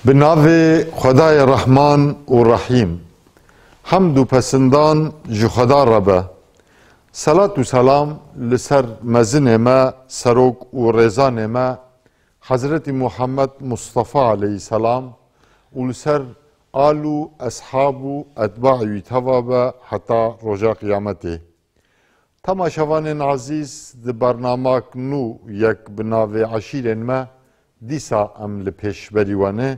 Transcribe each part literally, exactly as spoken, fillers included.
Bi navê Xwedayê Rehman û Rehîm. Hemd û pesindan ji Xweda re be. Selat û selam li ser mezinê me, serok û rêzanê me, Hezretî Muhammed Mustafa aleyhisselam û li ser al û eshab û etbaê wî teva be heta roja qiyametê. Temaşevanên ezîz, di bernamak nû yek bi navê Eşîrên me dîsa em li pêşberî we ne.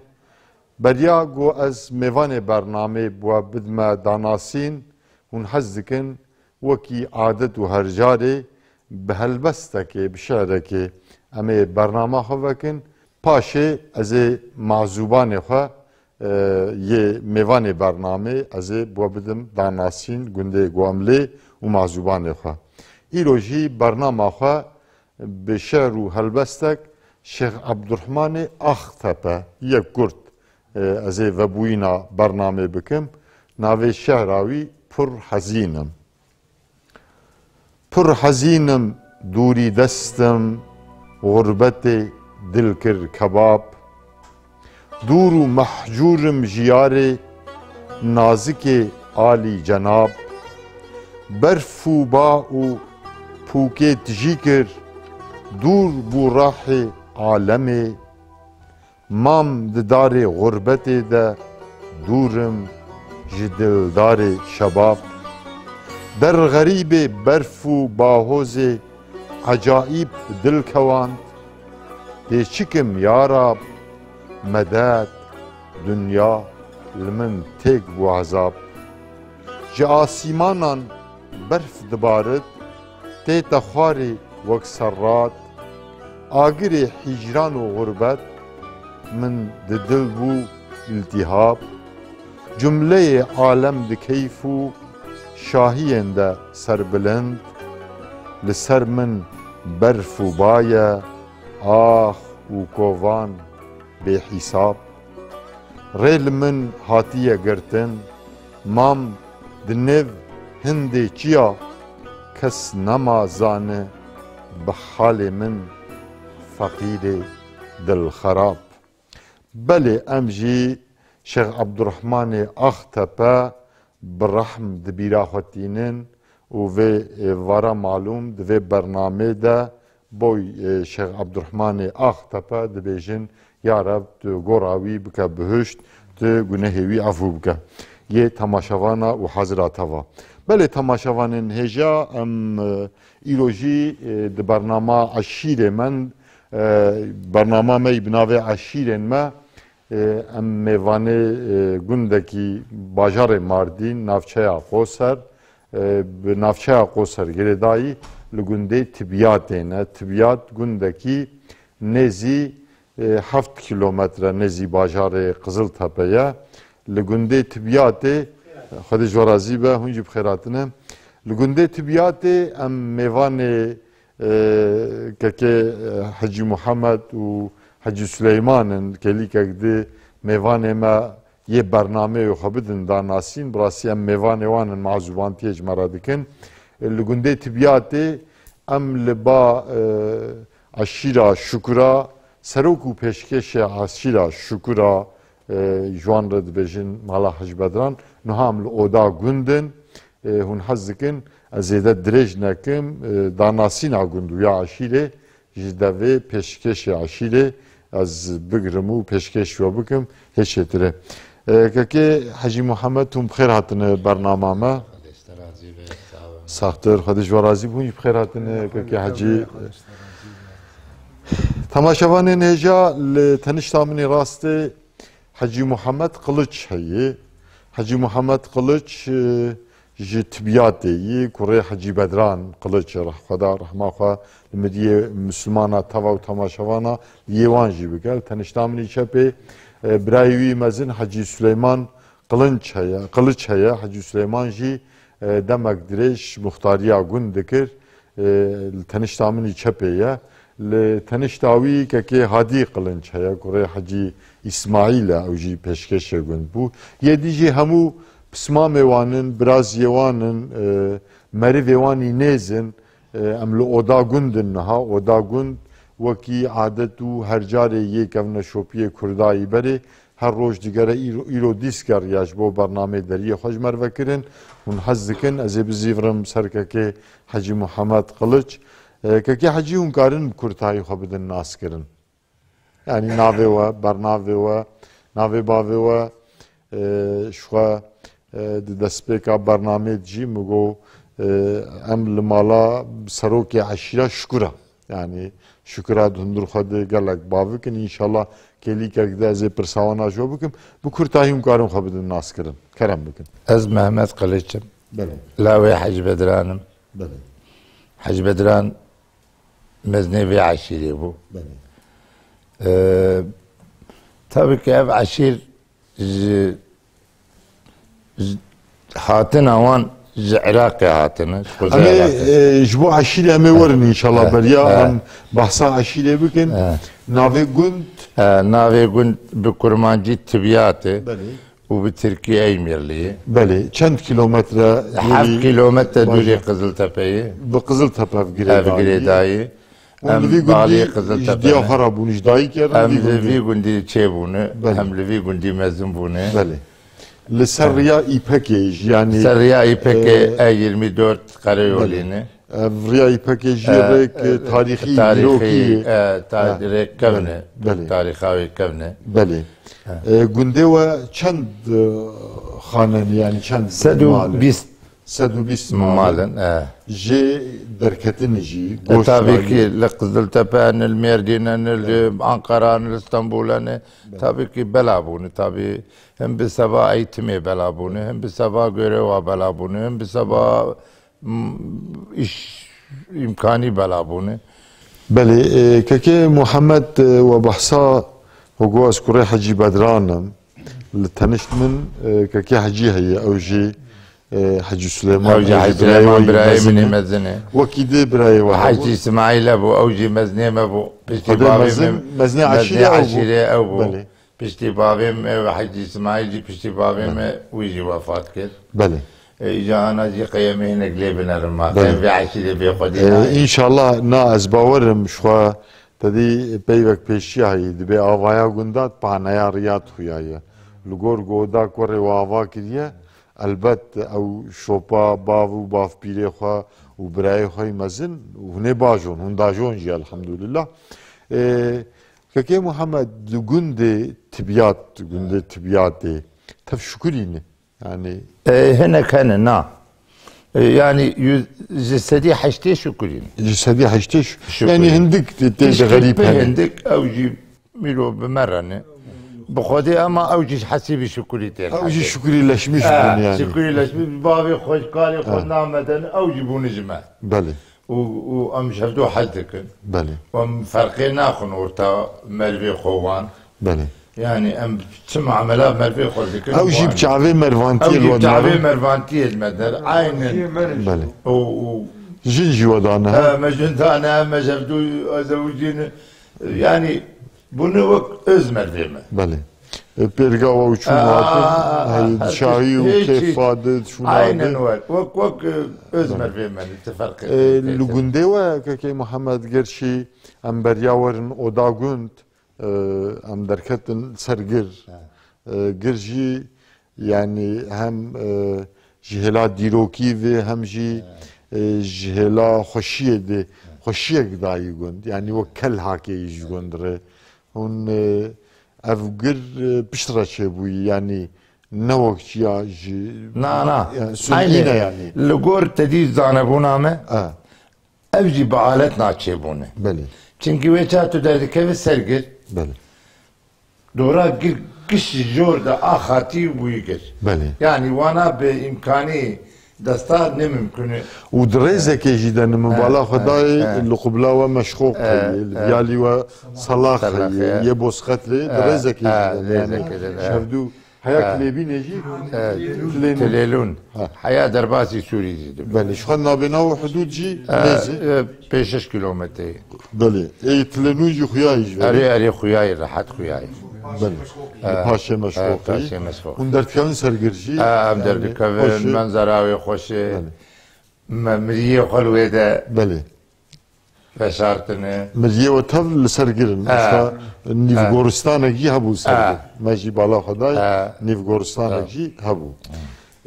Beriya ku ez mêvanê bernamê bi we bidime danasîn, hûn hez dikin wekî adet û her carê bi helbestekê, bi şi'rekê em ê bernama xwe vekin. Paşê ez ê mazûbanê xwe, e, yê mêvanê bernamê ez ê bi we bidim danasîn gundê ku em lê û mazûbanê xwe. Îro jî bernama xwe bi şi'r û helbestek Şêx Ebdurehmanê Axtepe, yek Kurd, e, ez ê vebûyîna bernamê bikim. Navê şi'ra wî Pir Hezîn im. Pir hezîn im, dûrî dest im, xurbetê dil kir kebab. Dûr û mehcûr im ji yarê, nazikê alî cenab. Berf û ba û pûkê tijî kir, dûr bû rahê alemê. Mam di darê xurbetê de, dûr im ji dildarê şebab. Der xerîbê berf û bahozê ecaîb dil kewand. Tê çi kim ya Rab, medet, dinya li min têk bû ezab. Ji asîmanan berf dibarit, tête xwarê wek serrat. Agirê hîcran û xurbet min di dil bû îltîhab. Cumleyê alem di keyf û şahiyên de serbilind, li ser min berf û ba ye, ax û kovan bêhîsab. Rê li min hatiye girtin, mam di nêv hindê çiya, kes nema zane bi halê min, feqîrê dilxerab. Belê, em jî Şêx Ebdurehmanê Axtepe bi rehm di bîra xwe tînin û vê, e, vara malûm di vê bernamê de boy, e, Şêx Ebdurehmanê Axtepe dibêjin, ya Reb, tu gora wî bike bihişt, tu gunehê wî efû bike. Yê temaşevana û hazira teva. Belê temaşevanên hêja, em, e, îro jî, e, di bernama Eşîrê me, e, bernama me yî bi navê Eşîrên me, e, em mêvanê, e, gundekî bajarê Mardîn, navçeya Qoser, e, bi navçeya Qoser girêdayî li gundê Tibiyatê ne. Tibiyat gundekî nêzî, e, heft kîlometre nêzî bajarê Qiziltepe ye. Li gundê Tibiyatê, Xwedê ji we razî be, hûn jî bi xêr hatine. Li gundê Tibiyatê em mêvanê, e, kekê, e, Hecî Muhammed û Hecî Suleyman in. Kêlîkek di mêvanê me yê bernameyê xwe bidin danasîn. Bi rastî em mêvanê wan in, mazûbantiyê ji me re dikin. E, li gundê Tibiyatê em li ba, e, eşîra Şukura, serok û pêşkêşê eşîra Şukura, e, ji wan re dibêjin Mala Hecî Bedran. Niha em li oda gund in. E, hûn hez dikin ez zêde dirêj nekim, e, danasîna gund û ya eşîrê ji devê pêşkêşê eşîrê ez bigirim û pêşkêş we bikim, hê çêtir e. E, kekê Hecî Muhammed, hûn bi xêr hatine bernama me. Xwedê ji te razî be, sağ ol. Saxtir, Xwedê ji we razî be, hûn jî bi xêr hatine, kekê Hecî. Temaşevanên hêja, li tenişta min ê rastê Hecî Muhammed Qiliç heye. Hecî Muhammed Qiliç, e, ji Tibiyatê yî, kurê Hecî Bedran Qiliç e, reh-, Xweda rehma xwe li miriyê Mislimana teva û temaşevana li yê wan jî bike. Li tenişta min î çepê, e, birayê wî mezin Hecî Suleyman Qilinç heye, Qiliç heye. Hecî Suleyman jî, e, demek dirêj muxtariya gund dikir. E, li tenişta min î çepê ye. Li tenişta wî kekê Hadî Qilinç heye, kurê Hecî Îsmaîl e, ew jî pêşkêşê gund bû. Yê dî jî hemû pismamê wan in, biraziyê wan in, e, merivê wan î nêz in. E, em li oda gund in niha. Oda gund wekî adet û her carê yê kevneşopiyê Kurda yî berê, her roj digere îro, îro dîs ger ya ji bo bernameyê deriyê xwe ji me re vekirin. Hûn hez dikin, ez ê bizîvirim ser kekê Hecî Muhammed Qiliç. E, kekê Hecî, hûn karin bi kurtayî xwe bidin naskirin? Yanî navê we, bernavê we, navê bavê we, e, ji xwe, e, di destpêka bernameyê de jî min got, e, em li mala serokê eşîra Şukura. Yanî Şukura di hundir xwe de gelek bav dikin. Înşallah kêlîkek de ez ê pirsa wan ji we bikim. Bi kurtayî hûn karin xwe bidin naskirin. Kerem bikin. Ez Mehmet Qiliç im. Belê. Lawê Hecî Bedran im. Belê. Hecî Bedran mezinê vê eşîrê bû. Belê. Ee, tabii ki ev eşîr ji, ji hatina wan ji Iraqê hatine, ji Em Quzey ê, Iraqê. e, ji bo eşîrê em ê werin înşallah, Eh, beriya eh. em behsa eşîrê bikin. Eh. Navê gund? Eh, navê gund bi kurmancî Tibiyat e. Belê. û bi tirkî Eymirliyê. Belê, çend kilometre Heft dûrî kilometre dûrî Qiziltepeyê. Bi Qiziltepe ev girêdayî. Ev girêdayî. Hûn li vî gundî ji diya xwe re bûn, ji dayîkê re Em li vî gundî çêbûne. Belê. Em li vî gundî mezin bûne. Belê. Li ser riya Îpekê jî, yanî, Ser riya Îpekê, e, E yirmi dört Karayolî ne. Ev riya Îpekê jî, e, rêk, e, tarîxî, tarîxî, dîrokî ye. E, ta-, Ha, rêk kevn e. Belê, belê. Tarîxa wê kevn e. Belê. Ha. E, gundê we çend, e, xane ne, yanî çend mal e? Sed û bîst. Sed û bîst mal e. Mal in, e. Jê derketin jî, E, goş tabii dayî. Ki li Qiziltepe ne, li Mêrdîn ne, ne li Ankara ne, li Stenbol ne. Belê. Tabii ki bela bûne, tabii. Him bi seba eğitimê bela bûne, him bi seba görewa bela bûne, him bi seba m-, îş îmkanî bela bûne. Belê, e, kekê Muhammed, e, we behsa, we got ez kurê Hecî Bedran im. Li tenişt min, e, kekê Hecî heye, ew jî, e, Hecî Suleyman, Ew jî ew jî Hecî birayê Suleyman we yî birayê mezin min ê e. Mezin e. Wekî dê birayê we Hecî hebû. Îsmaîl hebû, ew jî mezinê me bû. Piştî Xwedê bavê mezin, min, mezinê mezinê eşîrê ew bû. Eşîrê ew bû. Belê. Piştî bavê me, Hecî Îsmaîl jî, piştî bavê Belê. me, wî jî wefat kir. Belê. E, îca ana jî qeyemê hinek lê binerim ma. Belê. Qeyem vê eşîrê bê xwedî E, nayê. Înşallah, na ez bawer im ji xwe te dî peyvek pêşiya heyî, dibê avaya gunda paneya riya xuya ye. Li gor goda kurê we ava kiriye, elbet ew şopa bav û bavpîrê xwe û birayê xwe yî mezin û hûn ê bajon, hûn dajon jî elhamdulillah. E, Kekê Muhammed, di gundê Tibiyat, gundê Tibiyatê, tev Şukurî ne? Yanî E, hinek hene, na. E, yanî yüz, ji sedî heştê Şukurî ne. Ji sedî heştê Şu-, Şukurî. Yanî hindik tê, tê de Piştî xerîb pê hene. Hindik, ew jî mîro bi me re ne. Bi Xwedê ema ew jî hesîbî Şukurî tên. Ew jî Şukurî leşmiş bûn yanî. Şukurî leşmiş, bavê xwe, karê xwe nameden, ew jî bûne ji me. Belê. û, û em ji hevdu hez dikin. Belê. Û em ferqê naxin orta merivê xwe wan. Belê. Yanî em çi muamela merivê xwe dikin. Ew jî bi çavê mervantiyê Ew jî bi çavê mervantiyê li me der. Aynen. Belê. Û, û Jin jî we dane, ha? E, me jin dane, me ji hevdu ez ewicîn. Yanî bûne wek öz merivê me. Belê. E, pêrga we û çûn Aa, hatin, aa, aa, hey, aa, şahî û hêçî. Kêfa di çûna Aynen di. Wek, wek, wek, e, öz Belê. Mervê me, li ti ferqê E, tê, tê, li tê. Gundê we, kekê Muhammed Gerşî, em beriya werin oda gund, e, em derketin ser gir. Ha. E, gir jî, yanî hem, e, ji hêla dîrokî ve, hem jî, Ha. e, ji hêla xweşiyê de, Ha. xweşiyek dayî gund. Yanî wek kel hakeyî ji gund re. Hûn, e, ev gir, e, pişt re çêbûyî, yanî ne wek ya ji Na, na. Yani, sunî Aynî ne yani? Li gor te dî zanebûna me, E, ev jî bi alet naçêbûne. Belê. Çimkî wê ça tu derdikeve ser gir, Belê. Dora gir giş jor de axatî bûyî gir. Belê. Yanî wana bi îmkanî desta ne mimkun e. Û di rêzekê jî de ni min E, bala xwe e, dayê e. Li qubla we meşxoq E, heye, li e. Diyalî we salax Salax heye, heye. Yê bosqetlê, di E, rêzekê e, jî de ne. Rêzekê de ne. Şevdû heya E. Kilêbînê jî E, Tilênûn. Tilêlûn. Ha. Heya derbasî Sûrî jî dibe. Belê, ji xwe nabêna û hudûd jî E, nêzî. E, pênc şeş kilometreyê. Belê. Ê Tilênûn jî xuya jî Erê, verê. Erê xuyayê, rehet xuyayê. Belê. E, Li paşê e, meşxoqî. Paşê meşxoq. Hûn derdikevin ser gir jî. E, em Yani, derdikevin, xweş e. Menzera wê xweş e. Belê. Me miriyê xwe li wê de. Belê. Veşartine. Miriyê we tev li ser girin. He. Mesela nîvgoristanek jî hebû ser He. gir. Me jî bala xwe dayê, He. nîvgoristanek He. jî hebû.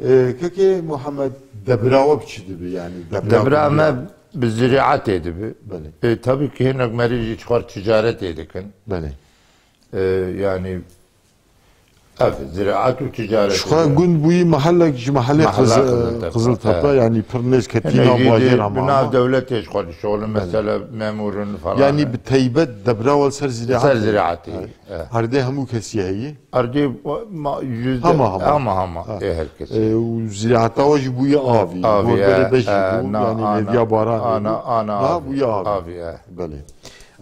E, kekê Muhammed, debira we bi çi dibi? Yani debira Debira me bi ziraetê dibi. Belê. E, tabii ki hinek merî jî çixwar ticaretê dikin. Belê. E, yani ev ziraet û ticaret. Şixwe gund bûyî, mahellek ji mahellê Mahella Qiz-, Qiziltepe. Qiziltepe, He. yani pir nêz ketî Hinek nav jî bajêra di-, bi nav dewletê ji xwe dişoxilin, Belê. mesela memurun falan. Yani bi teybet debira we li ser ziraet Ser heye. ziraetê, He. he. Erdê hemû kesî heye? Erdê ma-, yüzde Hema hema. hema hema. Ha. E, her kesî. E, û ziraeta we jî bûye avî. Avî, Gor berê e, beşî e, bû, na, yani ana, lêviya baranê ana, bû. ana Na avî, bûye avî. avî, e. Belê.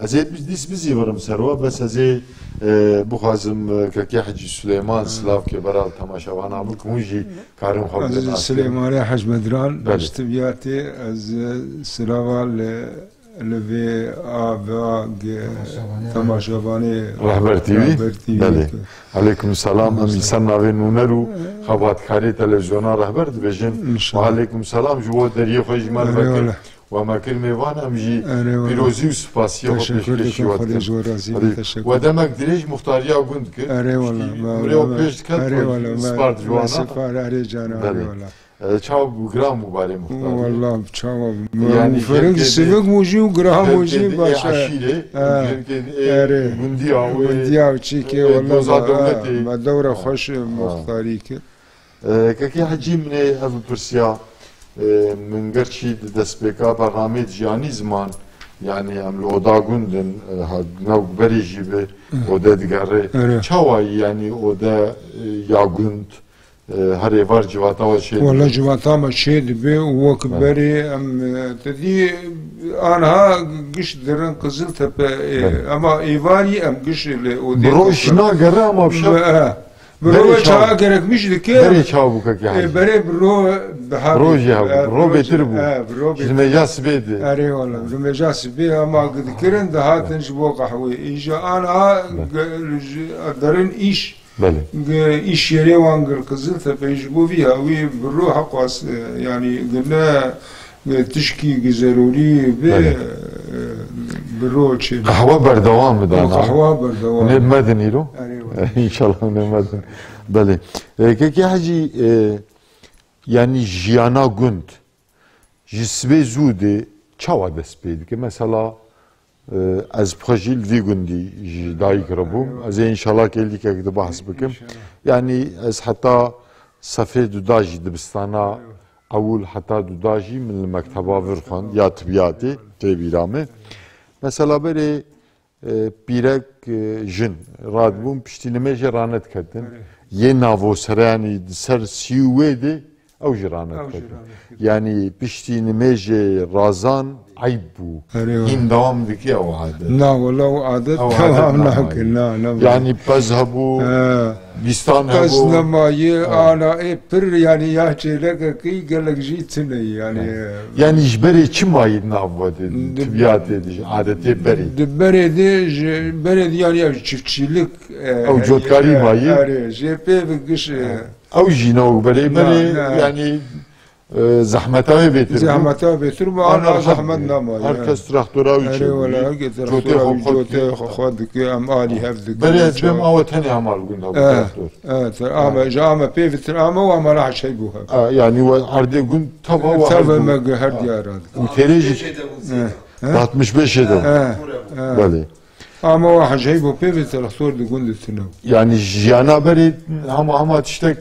Ez ê biz-, dîs bizîvirim ser we, bes ez ê, e, bixwazim, e, kekê Hecî Suleyman silav ke beral temaşevana min, ku hûn jî karin xwe Aziz bidin astê. Suleymanê Hec Bedran, Belê. ez tibiyatê, ez, e, silava li, li vê a, vê a ge-, temaşevanê Rehber T V? Rehber T V Belê. ke. Aleykum selam, em li ser navê nûner û xebatkarê televizyona Rehber dibêjin. İnşallah. Aleykum selam, ji bo deriyê xwe ji me Erê re kir. wele. We me kir mêvan, em jî Erê wele. pîrozî û spasiya xwe Teşekkür pêşkêşî dikim, we Xwedê dikin. ji we razî be, Erê, teşekkür. we demek dirêj muxtariya gund kir. Erê wele, Piştî me, me, me, pêş diket, erê wele, me, spard ji me wana. sipar, erê cana, erê Belê. wele. E, çawa bû, giran bû barê muxtarî? Wele, çawa bû. Yani Fereng gelkê sivik bû jî û giran bû gelkê jî di ê başa. eşîrê, Ha. gelkê di ê Erê. gundiya wê, Gundiya û çîkê, e, wele, doza ha, dewletê. me dewre xweş Ha. muxtarî kir. E, Kekê Hecî, min ê ev pirsiya, e, min gerçî di destpêka bernameyê de jî anî ziman, yani em li oda gund in, e, ha, newk berê jî bi Hı. ode digerê. Evet. Çawa yî, yani ode, e, ya gund, e, her êvar civata we çê Wala dibe? civata me çê dibe û wek Evet. berê em, e, te dî anha giş dirin Qiziltepe, e, Evet. ama êvarî em giş li odê Bi roj xwe nagere ama bi şev. Ve, e, Bi Berê ro ve çawa çawa bû? gerekmiş dike. Berê çawa bû kekê E, Hecî? Berê bi ro daha Rojê bêtir, hebû, e, bi ro rojê, bêtir bû. e, bi ro Ji bêtir. meja sibê de. Erê wala, ji meja sibê ama dikirin dihatin ji bo qehwê. Îja ana Evet. ge-, ji derin îş. Belê. Ge-, îş yerê wan gir Qiziltepe ji bo vî hawî bi ro heqwas, e, yani gine Tişkî ki zerûrî be, Belê. e, bi ro çê be. Qehwe berdewam bidana. Qehwe berdewam. Hûn ê medin îro? Erê wele. Înşallah hûn ê medin. Belê. E, Kekê Hecî, e, yanî jiyana gund ji sibê zû de çawa dest pê dike? Mesela, e, ez bi xwe jî li vî gundî ji dayik re bûm. Ez ê înşallah kêlîkek di behs bikim. Înşallah. Yanî ez heta sefê duda jî dibistana Ewil heta duda jî min li mekteba vir xwend, ya tibiyatê, tê bîra me. Mesela berê, e, pîrek, e, jin radibûn, piştî nimêjê ranediketin. Erê. Yê navosere, yanî di ser sî û wê de ew jî Ew jî ranediketin. ranediketin. Yanî piştî nimêjê razan eyb bû. Erê wele. Hîn dewam dike ew adet? Na, wele ew adet Ew adet dewam namaye. nake. Na, na. Yanî pez hebû, He. bîstan Pez hebû. nemaye, Ha. ana ê pir, yanî ya çêlekekî gelek jî tune ye, yanî, Ha. e, Yanî ji berê çi mayî di nav we de, Di- tibiyatê de, ji adetê berê? Di berê de, ji berê de, yanî ev çiftçilik, e, Ew cotkarî e, mayî? erê, jê pê ve giş, e, Ha. Ew jî ne û berê, Na, berê, na. yanî, e, zehmeta wê bêtir bû. Zehmeta bêtir bû, Ana ana zehmet nemaye. Her kes traktora wî Erê çêbûyî. wele, her kes Cotê traktora xwe wî, xwe cotê dikir. xwe xwe dikir, em alî hev dikir. Berê ez bêm awe tenê hema li gund hebû Eh, traktor. eh, te-, ame, ji ame pê vitir ame û ame reha şey bû hev. Ah, yanî we erdê gund tava we Tava her me bû. gi her Ah. diyar ra dikir. Û têrê jî He, he? Altmış beşê de bû. He, he. Belê. Ama we hecey bû pê ve traktor di gund tune. Yanî jiyana berê hema hema tiştek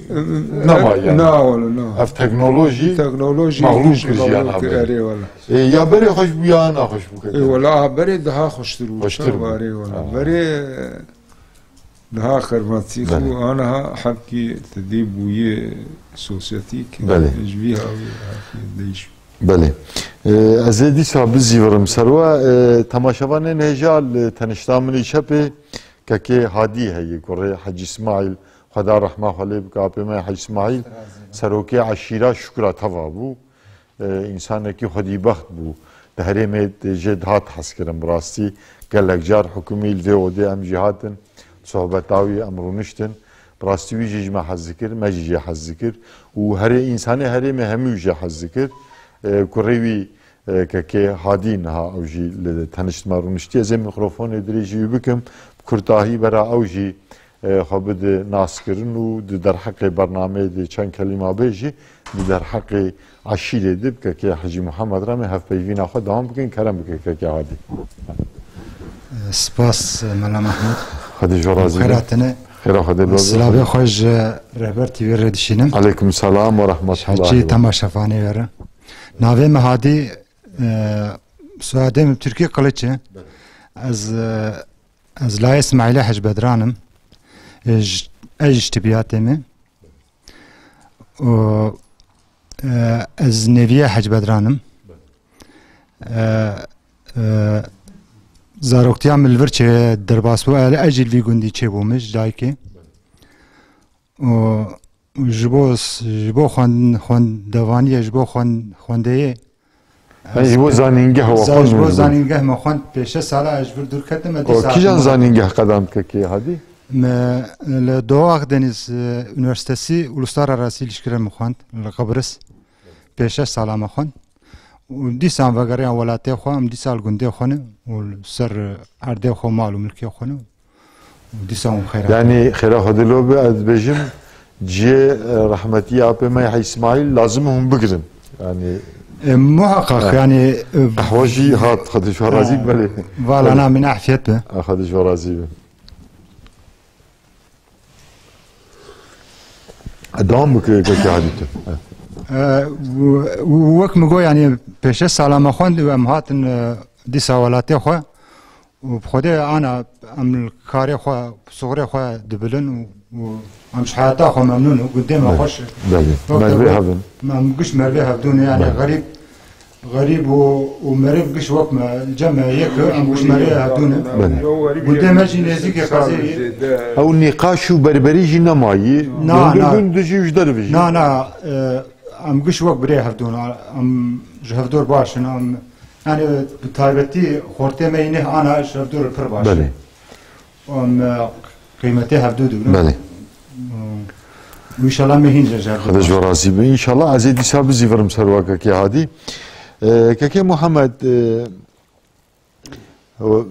nemaye. Na wala, na. Ev teknolojî Teknolojî mexlûb kir jiyana berê. Erê wala. E, ya berê xweş bû ya naxweş bû keke? E, wala, aha, berê daha xweştir bû. Xweştir bû. Erê wala. Ha. Berê daha xermatî Belê. xwe anaha hepkî tedî bûye sosyetîk. Belê. Ji vî hawî hepkî değiş. Belê. E, ez ê dîsa bizîvirim ser we. E, temaşevanên hêja li tenişta min ê çepê kekê Hadî heye, kurê Hecî Îsmaîl, Xweda rehma xwe lê bike, apê me Hecî Îsmaîl, serokê eşîra Şukra Teva bû. E, însanekî xwedîbext bû. Di herêmê de jê dihat hezkirin bi rastî. Gelek car hikûmî li vê odê em jî hatin. Sohbeta wî em rûniştin. Bi rastî wî jî ji me hez dikir, me jî jê hez dikir. Û herê, însanê herêmê hemû jê hez dikir. E, kurê wî, e, kekê Hadî niha ew jî li tenişt me rûniştiye. Ez ê mîkrofonê dirêjî wî bikim, bi kurtahî bera ew jî, e, xwe bide naskirin û di derheqê bernameyê de çend kelîma bê jî, di derheqê eşîrê de bi kekê Hecî Muhammed re em ê hevpeyvîna xwe dewam bikin. Kerem bike kekê Hadî. Spas, Mela Mehmûd. Xwedê ji we razî be. Xêr hatine. Xêra Xwedê be. Silavê xwe ji Rehber T V re dişînim. Aleykum selam ve rahmetullah. Hecî temaşevanê were. Navê me Hadî, e, soyadê min Tirkî Qiliç e. Ez, e, ez layê Smaîlê Hec Bedran im. E, j-, ez ji Tibiyatê me. Û, e, ez neviyê Hec Bedran im. E, e, zaroktiya min li vir çê derbas bû. E, ez jî li vî gundî çêbûme ji dayikê. Û ji bo, ji bo xwen-, xwendevaniyê, ji bo xwen-, xwendeyê. Em ji bo zanîngeh we Za-, xwend ji bo û ji bo zanîngeh me xwend pêşe sala ez ji vir dûr ketim, me O dîsa kîjan zanîngeh qedand kekê Hadî? Me li Doğu Akdeniz, e, Üniversitesi Uluslararası İlişkiler me xwend li Qibris. Pêşe sala me xwend. Û dîsa em vegeriyan welatê xwe, em dîsa li gundê xwe ne û li ser erdê xwe, mal û milkê xwe ne. Dîsa hûn xêr hatin. Yanî xêra Xwedê lo be, ez dibêjim, cihê, e, rehmetî apê me ya Îsmaîl lazim e hûn bigirin. Yanî E, muhaqqaq, Ha. yanî, e, Qehwe jî hat, Xwedê ji we razî be, belê. Vala Belê. namîne afiyet be. Ha, Xwedê ji we razî be. E, dewam bike, kekê Hadî tu. Ha. E, w-, w-, wek min got, yanî pêşe sala me xwend û em hatin, e, dîsa welatê xwe. Û bi Xwedê ana em li karê xwe, suxurê xwe dibilin û, û em ji heyata xwe memnûn û gundê me Belê, xweş. belê. Wek te Mervê got, hevin. em giş mervê hevdû ne, yanî Belê. xerîb, xerîb û, û meriv giş wek me, cem me yek, em giş mervê hevdû ne. Belê. Gundê me jî nêzîkê qazê. Ew nîqaş û berberî jî nemayî. Na, Gundê na. gund dijî û ji derve jî. Na, na, e, em giş wek birê hevdû ne. Em ji hevdor baş in. Em Yani bi taybetî xortê me yî neh ana ji hevdû re pir baş e. Belê. Em, e, qîmetê hevdû dibin. Belê. Û înşallah me hîn ji hevdû Xwedê ji we razî be. Înşallah ez ê dîsa bizîvirim ser we kekê Hadî. E, kekê Muhammed, e,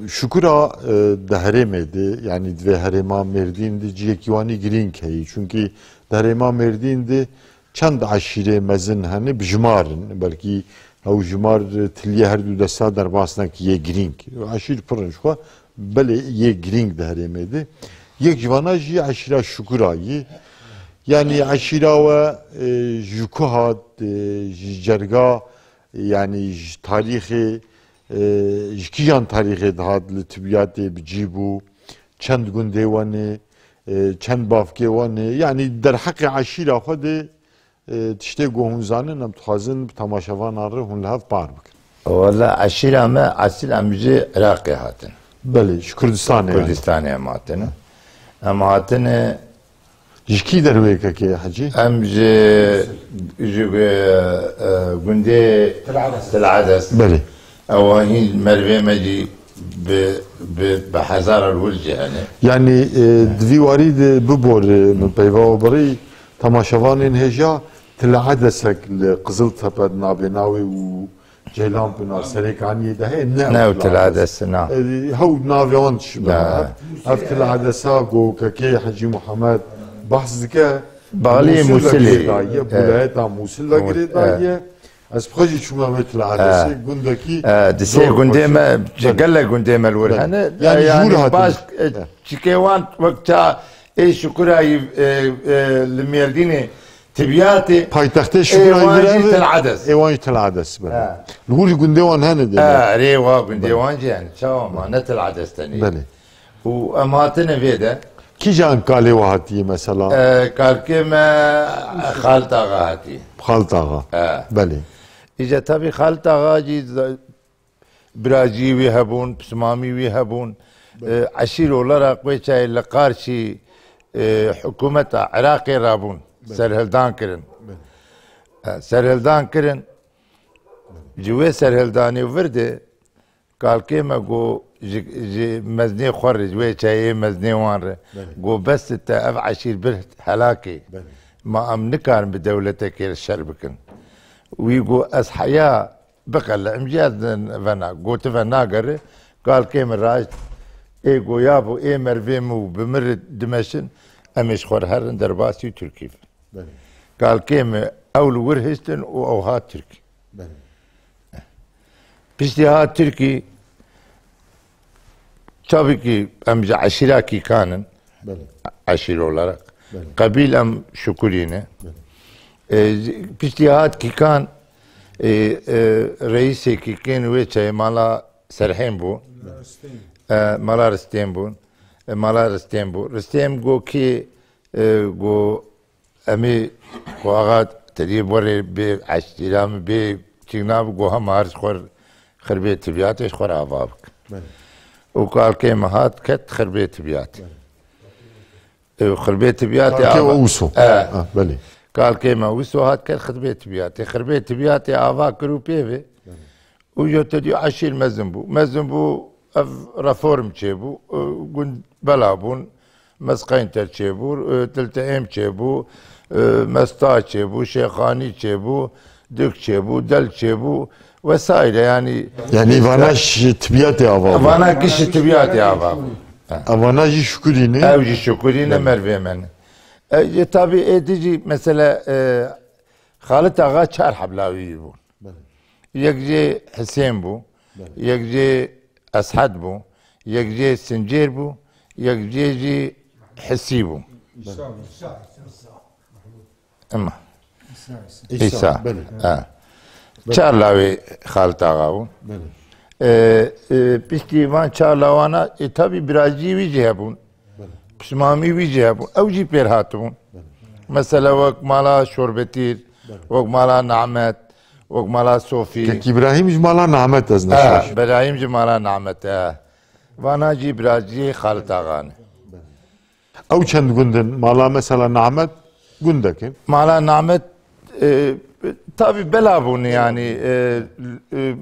şukura, e, di herêmê de, yanî di vê herêma Mêrdîn de cihekî wanî girîng heyî. Çunkî di herêma Mêrdîn de Çend eşîrê mezin hene, bi jimar in. Belkî ew jimar tiliyê her du desta derbas neke, yê girîng. Eşîr pir in ji xwe, belê yê girîng di herêmê de. Yek ji vana jî eşîra Şukura yî. Yanî eşîra we, e, ji ku hat, e, ji cerga, yanî ji tarîxê, e, ji kîjan tarîxê dihat li tibiyatê bi cî bû, çend gundê we ne, e, çend bavkê we ne, yanî derheqê eşîra xwe de, e, tiştê ku hûn zanin, em dixwazin bi temaşevanan re hûn li hev par bikin. Wele eşîra me esil em ji Iraqê hatin. Belê, ji Kurdistanê yani. Kurdistanê em hatine. Em hatine Ji kî derwêkekê Hecî? Em ji, ji, e, e, gundê Til Ades. Til Ades. Belê. Ew hîn mervê me jî bi, bi, bi hezara li wir jî hene. Yanî, e, di vî warî de bibore min peyva we birî temaşevanên hêja Til Edesek li Qiziltepe di navê navê û Ceylan Pinar Serêkaniyê de heye, ne Ne ew ew Til Ades. Til Ades, na. E, hew navê wan dişibe. Na. Ev Til Edesa ku kekê Hecî Muhammed behs dike, Balî Mûsil ve Mûsilê. girêdaye, E. wilayeta Mûsil ve Mû-, girêdaye. e. Ez bi xwe jî çûme wê Til Edesê, E. gundekî E, di sê zor gundê xweş e. me, Belê. gele gundê me li wir Belê. hene. Yani E, ji yani wir hatin. baş, e, E. çikê wan wek ça ê Şukurayî, e, e, li Mêrdînê Tibiyatê. Paytextê Şukurayî Ê wan vir jî ev e. Til Ades. Ê wan jî Til Ades, belê. He. Li wir jî gundê wan hene de. He, rê wa gundê Belê. wan jî hene. Çawa ma ne Til Ades tenê. Belê. Û em hatine vê de. Kîjan kalê we hatiye mesela? E, kalkê me Xalit Axa hatiye. Xalit Axa. He. Belê. Îca tabî Xalit Axa jî z-, Biracî wî hebûn, pismamî wî hebûn. Belê. E, eşîr olarak wê çayê li qarşî, e, hikûmeta Iraqê rabûn. Belê. Serhildan kirin. Belê. E, serhildan kirin. Ji wê serhildanê vir de kalkê me got ji, ji mezinê xwe re, ji wê çayê mezinê wan re. Belê. Got bes e, te ev eşîr bir helakê. Belê. Ma em nikarin bi dewletekê re şer bikin. Wî got ez heya biqele, em jî ez vena, gotive nagere, kalkê min raşt, ê goya bû, ê mervê min û bi min re dimeşin, em ê ji xwe re herin derbasî û Tirkî bin. Belê. Kalkê min ew li wir hiştin û ew hat Tirkî. Belê. Piştî hat Tirkî, tabii ki em ji eşîra Kîkan in. Belê. Eşîr olarak. Belê. Qebîl em Şukurî ne. Belê. E, piştî hat Kîkan, e, e, reîsê Kîkên wê çayê mala Serhên bû. Belê. E, mala Ristên bû. E, mala Ristên bû. Ristên go kî, e, go Em ê ku axa te dî borê bê eştîra min bê çîna bi goha mar ji xwe xirbê tibiyatê ji xwe re ava bik. Belê. Û kalkê me hat ket xirbê tibiyatê. Belê. Û xirbê tibiyatê Kalkê ava. Ûso. E. Ha, belê. Kalkê me wîso hat ket xirbê tibiyatê. Xirbê tibiyatê ava kir û pê ve. Belê. Û ya te dî eşîr mezin bû. Mezin bû, ev reform çêbû, e, gund bela bûn, Mesqeynter çêbû, e, Tiltiêm çêbû, e, Mesta çêbû, Şêxanî çêbû, Dik çêbû, Del çêbû vesaire, yanî. Yanî vana ji tibiyatê ava bû. Vana giş ji tibiyatê ava bû. Ha. Evana jî Şukurî ne? Ew jî Şukurî ne, Belê. Mervê me ne. E, e, tabî ê dî jî mesele, e, Xalit Axa çar heb lawî bûn. Belê. Yek jê Hisên bû, Belê. Yek jê Eshed bû, yek jê Sincêr bû, yek jê jî Hisî bû. Belê. Ema. Îsa. Îsa. Belê. Ha. Belê. Çar lawê Xalit Axa bûn. Belê. E, e, piştî van çar lawana, e, tabî biracî wî jî hebûn. Belê. Pismamî wî jî hebûn. Ew jî pêr hatibûn. Belê. Mesela wek mala Şorbetîr, Belê. Wek mala Nehmet, wek mala Sofî. Kek Îbrahîm ji mala Nehmet ez neşaş. E, Îbrahîm ji mala Nehmet, e. Vana jî biraciyê Xalit Axa ne. Belê. Ew çend gund in? Mala mesela Nehmet gundek in. Mala Nehmet, e, tabî bela bûn yanî, e, e,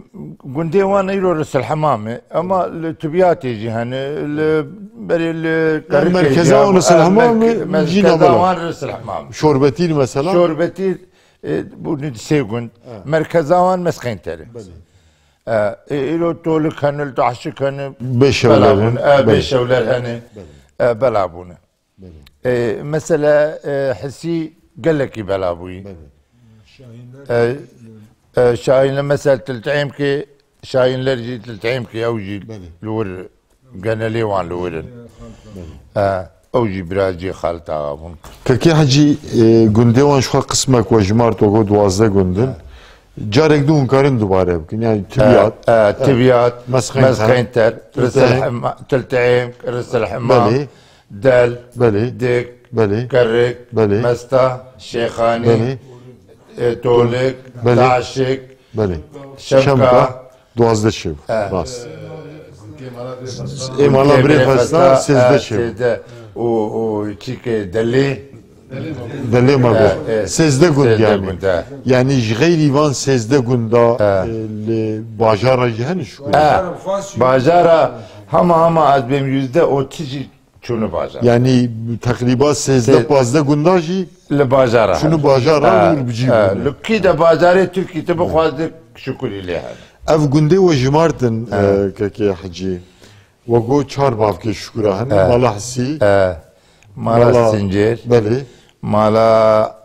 gundê wan îro Risilhemam e, ama li Tibiyatê jî hene, li berê li Yani Kerikê merkeza jî wan hene, Risilhemam e, merke-, jî merkeza nabela. Wan Risilhemam. Şorbetîr mesela? Şorbetîr, e, bûn sê gund. Ha. Merkeza wan Mesqeynter e. Belê. E, e, îro Tolik hene, Tahşik hene, Bêşewler bela bûn. hene. E, Belê. Bêşewler hene. Belê. E, bela bûne. Belê. E, mesela, e, Hisî gelekî bela bûyî. Belê. E, e, Şahinler mesela Tiltîmkê, Şahinler jî Tiltîmkê ew jî Belê. Li wir genelê wan li wir in. Belê. E, ew jî biraciyê Xalit Axa bûn. Kekê Hecî, e, gundê wan ji xwe qismek we jimart, we got duwazdeh gund in. Carek din hûn karin dubare bikin. Yani Tibiyat, E, e, Tibiyat, Mesqeynter, Mesqeynter, Tiltîm. Risilhema-, Tiltîmk, Risilhemam, Belê. Del, Belê. Dik, Belê. Kerik, Belê. Mesta, Şêxanî, Belê. E, Tolik, Belê. Taşik, Belê. Şemka. Şemka. Duwazdeh çêbû. He. Rast. Ê mala Birê Festa, sêzdeh çêbû. Sêzdeh. Û, û çîkê Delê. Delê Mago. He, he. Sêzdeh gund Sêzdeh yani. Gund, he. Yani ji xeyrî van sêzdeh gunda, He. E, li bajara jî hene şikûr. He. Bajara hema hema ez bêm yüzde otuz jî çûne bajar. Yani teqrîba sêzdeh, Sê- pazdeh gunda jî Li bajara çûne hene. Bajara Ha, û li bicî ha, bûne. Li kî de bajarê Tirkî tu bixwazî şikûrî lê hene. Ev gundê we jimartin, Ha. E, kekê Hecî. We got çar bavkê şikûra hene. Ha. Mala Hisî. Ha. Mala Mala Sincêr. Belê. Mala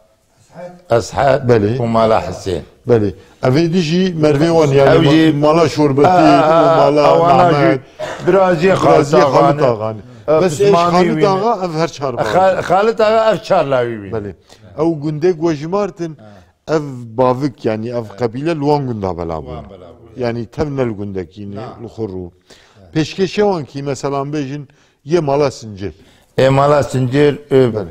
Eshed Belê. Û mala Hisên. Belê. Ev ê dî jî mervê wan yani Ew jî mala Şorbetî Ha, ha, û ha, mala ewana jî Mehmet. Birazî Xalit Birazî Axa Xalit ne. Axa ne. E, Bes ê Pismamî Xalit wî ne. Axa ev her çar E, bavkê. Xa-, Xalit Axa ev çar lawî wî. Belê. Ew gundê ku we jimartin, ev bavik, yani ev qebîle li wan gunda bela bûne. Wan bela bûne. Yani tev ne li gundekî ne, Na. Li xwe rû. Pêşkêşê wan kî, mesela, em bêjin, yê mala Sincêr. Ê mala Sincêr, e, Belê.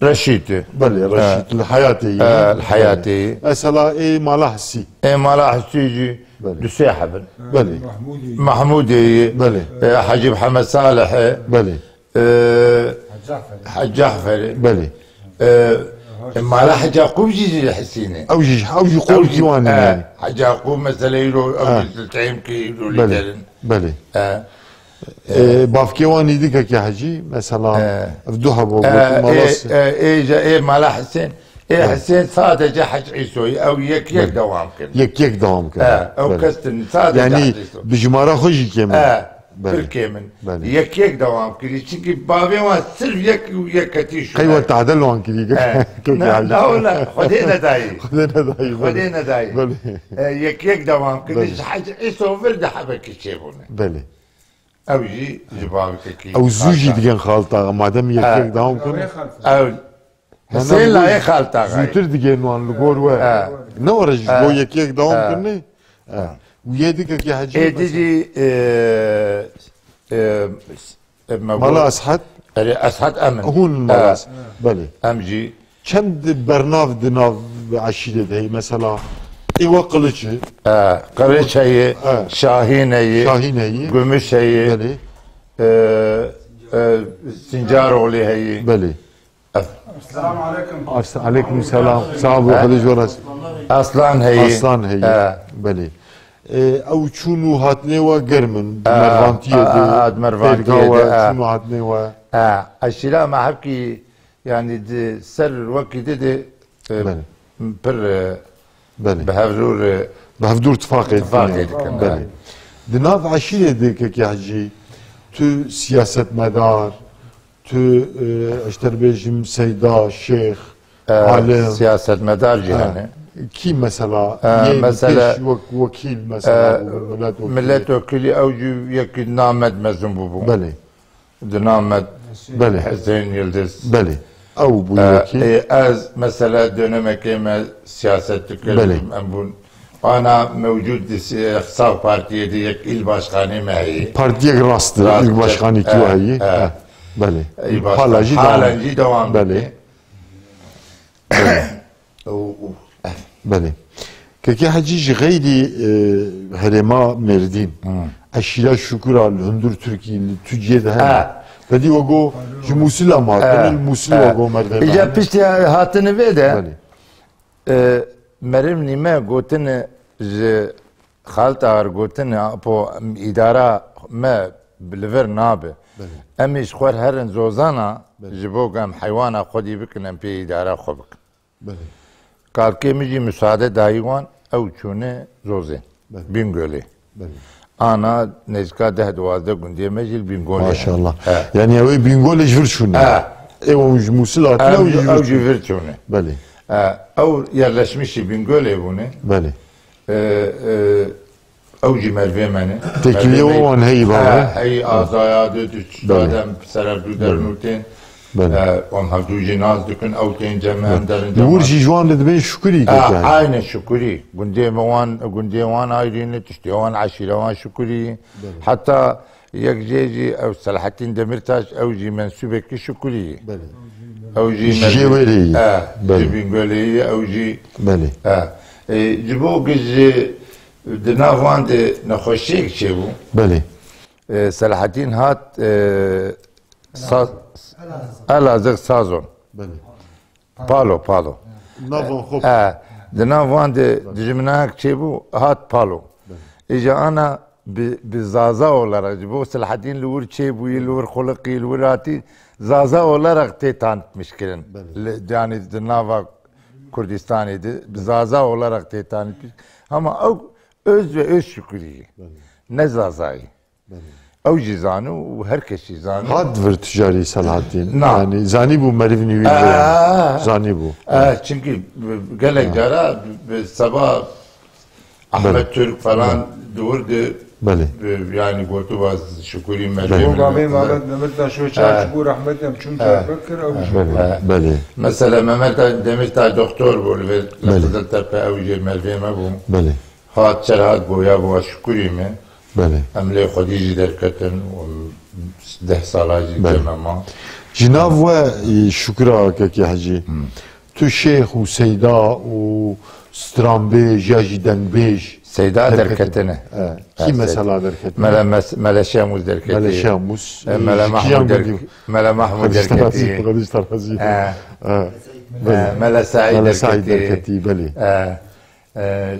Reşîd e. Belê, Reşîd, E. Li Heyatê yî, E, ne? Li Heyatê yî. Mesela, ê mala Hisî. Ê mala Hisî jî Belê. Du sê heb in. Belê. Mahmûdê yî. Belê. E, Hecî Mihemed Salih e. Belê. E, Hec Caferê. Hec Caferê. Belê. E, e, mala Hec Yaqûb jî ji Hisînê. Ew jî, ew jî Ew qolkî jî, wan e, yani. Hec Yaqûb mesele îro, ew Ha. Jî Tiltîmkê îro Belê. Lîder in. Belê. E, E, bavkê wan î dî kekê Hecî, mesela, E. Ev du heba E, gotin, mala e, se- e, ê, ê, mala Hisên, Ê Hesên sadece Hec Îsoyî, ew yek yek Belê. dewam kirin. Yek yek dewam kirin. He, ew Belê. kes din sadece Yani Hec Îso. bi jimara xwe jî kêm in. He, Belê. pir kêm in. Belê. Yek yek dewam kirî. Çimkî bavê wan sirf yek û yek ketî şû. Qey we tadel wan kirî. He. Kek Ne, Hecî. ne, wele, Xwedê nedayî. Xwedê nedayî, Xwedê belê. nedayî. Belê. E, yek yek dewam kirî. Belê. Ji Hec Îso vir di hebekî çêbûne. Belê. Ew jî ji bavekekî Ew zû jî xalta. digên xalta. Madem yek Ha. yek dewam kirin. Ew Na, na, Hesên bu layê xalta xayî. Zûtir digên wan li gor we. Ha. Ne were ji Ha. bo yek yek dewam Ha. kirinê. Ha. Û yê dike ki Hecî Êdî mesela. jî, e, e, e, me Mala got- Eshed. Erê, Eshed em in. Hûn Ha. Mala Eshed. Belê. Em jî Çend bernav di nav eşîrê de heye? Mesela, ê we Qiliç e. E, Qiliç heye, E. Şahîn heye, Şahîn heye. Gümüş heye, Belê. e, e, Sincaroğlu heye. Belê. E, Selamun aleyküm. As-, aleyküm selam. Sağ ol, He? Qiliç orası. Aslan heye. Aslan heye. E. Belê. E, ew çûn û hatinê we germ in. E, Mervantiyê e, de, e, Mervantiyê Pêrga we de, e. çûn û hatinê we. E, eşîra me hevkî, yani, di ser wekî di de, e, Belê. pir, e, Belê. bi hevdûr, e, Bi hevdûr tifaqê tifaqê tîne. dikin. Belê. Di nav eşîrê de kekê Hecî, tu siyasetmedar, tu, e, ez te bêjim seyda, şêx, E, alim. siyasetmedar jî E, hene. Kî mesela, E, yê mesela, pêş wek-, wekîl mesela e, bû, milletvekilî. Milletvekilî ew jî yekî named mezin bûbû. Belê. Di nav me Belê. Hüseyin Yildiz. Belê. Ew bû Ee, yekî. e, ez mesela dönemekê me siyaset dikirim, Belê. em bûn. Ana mewcud di si-, Sağ Partiye de yek il başkanê me heye. Partiyek rast, Rast, il başkanê e, ki e, heye. e. E, belê. Il başkan-, Hala jî halen devam. jî devam Belê. dike. Û, û, Belê. Kekê Hecî ji xeyrî, e, herêma Mêrdîn, Hmm. eşîra Şukura li hundir Tirkî, li tu cihê de hene. Ha. Te dî wego ji Mûsila ma, Ha. tene li Mûsil Ha. wego merdê Îca me. piştî hatine vê de, Belê. e, meriv nîme gotine ji Xalta ar gotine, apo îdara me li vir nabe. Belê. Em ê ji xwe herin zozana, Belê. ji bo ku em heywana xwedî bikin, em pê îdara xwe bikin. Belê. Kalkê min jî müsaade dayî wan, ew çûne Zozê. Belê. Bîngolê. Belê. Ana nêzîka deh duwazdeh gundê me jî li Bîngolê hene. Maşallah. He. Yani ew ê Bîngolê ji vir çûne. He. Ew ji Mûsil hatine, Ew ew ji, ji vir ew ji çûne. vir çûne. Belê. He. Ew yerleşmişî Bîngolê bûne. Belê. E, e, Ew jî mervê me ne. Têkiliyê Mervê me wan heyî bavê. He, heyî azaya de, du Belê. çadem serevdû Belê. dernûtên. Belê. E, em hevdû jî nas dikin, ew tên cem me, em Belê. derin Li wir cem jî ji wan de dibên Şukurî Ha, kekê. Aynı Şukurî. Gundê me wan, gundê wan ayrî ne, tiştê wan, eşîra wan Şukurî. Belê. Heta yek jê jî ew Selahattin Demirtaş, ew jî mensûbekî Şukurî. Belê. Ew jî Ji merdê-, jê wêrê yî. E, Belê. ji Bîngolê yî, ew jî Belê. E, e, ji bo ku ji di nav wan de nexweşiyek çêbû. Belê. E, Selahattin hat, e, Sa-, Elazığ Sazon. Belê. Palo, Palo. Navon xwe. E, di nav wan de dijminayek çêbû, hat Palo. Belê. Îja ana bi, bi Zaza olarak, ji bo Selahattin li wir çêbûyî, li wir xuliqî, li wir hatî, Zaza olarak tê tanıtmış kirin. Belê. Li, yani di nava Kurdistanê de bi Zaza olarak tê tanıtmış. Ama ew öz ve öz Şukurî. Belê. Ne Zazayî. Belê. Ew jî zani û her kes jî zani. Hat vir tu carî Selahattin. Na. Yani zanî bû meriv nî wî Aa. vê. Zanî bû. Aa, çünkü gelek Ha. cara bi seba Belê. Ahmet Türk falan Belê. di wir de Belê. bi, yani gotu baz Şukurî Belê. meriv. Bu Mehmet, Mehmet Demirtaş ve Aa. Çarşıbu rahmet em çün Aa. Diyarbakır ew Aa. jî. Belê. Aa. Belê. Mesela Mehmet Demirtaş doktor bû li vê Belê. Qiziltepe ew jî mervê me bû. Belê. Hat çer hat goya bo Şukurî me. Belê. Em lê xwedî jî derketin û deh sala jî Belê. cem me ma. Ji nav we, e, Şukura kekê Hecî. Hmm. Tu şêx û seyda û stranbêj ya jî dengbêj Seyda derketin. derketine. E, kî Ha, mesela Seyda. derketine? Mele Mes-, Mele Şemûs derketî. Mele Şemûs, E, e, Mele ji Mahmûd kiyan derk-, gundî? Mele Mahmûd Xwedî derketî. Terazî, Xwedî Terazî. E, E, E, belê. Mele Saîd Mele Saîd derketî. derketî, belê. E, e,